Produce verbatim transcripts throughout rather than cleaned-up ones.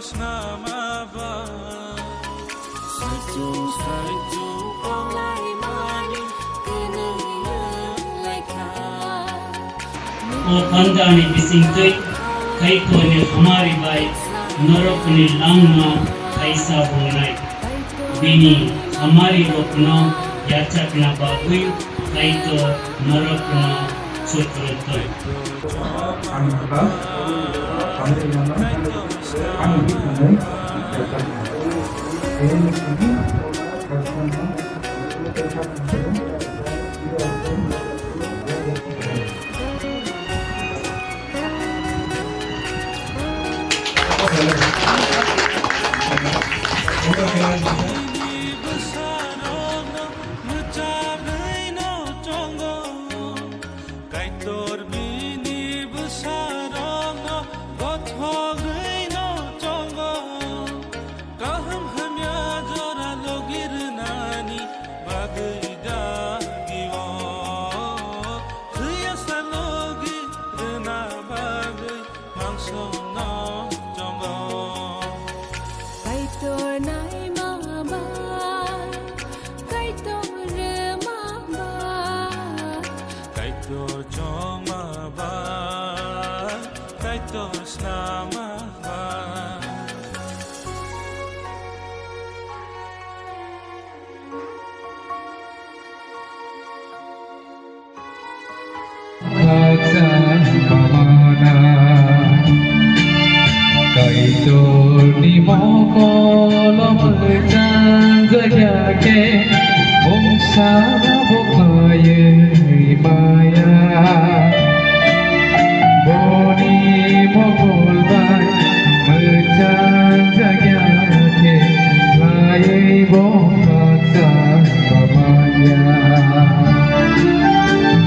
O pandani bisingtwi Kaitorni hamari bai norokni langma kaisa bungnai. Bini hamari rokno yachakna bagwi Kaitor norokno chukrwtwi. Ani kha, ani yana, ani bikhanai, ani bikhanai. Kaitor bini bwsarokno gothogwi no chongo. Kaham hamya jora logi rwnani bagwi dagi o. Thwiya sa logi rwna bagwi mangso no chongo. Kaitor naima bai, Kaitor rwma bai. Kaitor chongma bai, Kaitor snama bai. Kaitorni mokolo mwchang jakya khe, mungsa bo khlaiwi maya. Boni mokol bai mwchang jakya khe, khlaiwi bo baksa.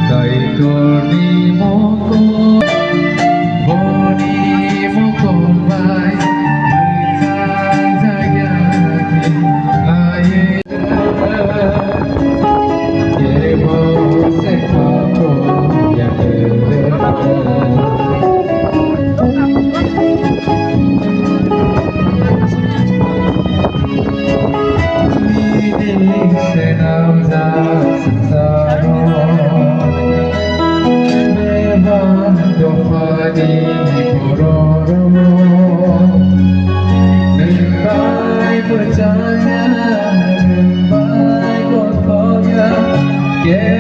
Kaitorni mokol, boni mokol bai mwchang jakya khe,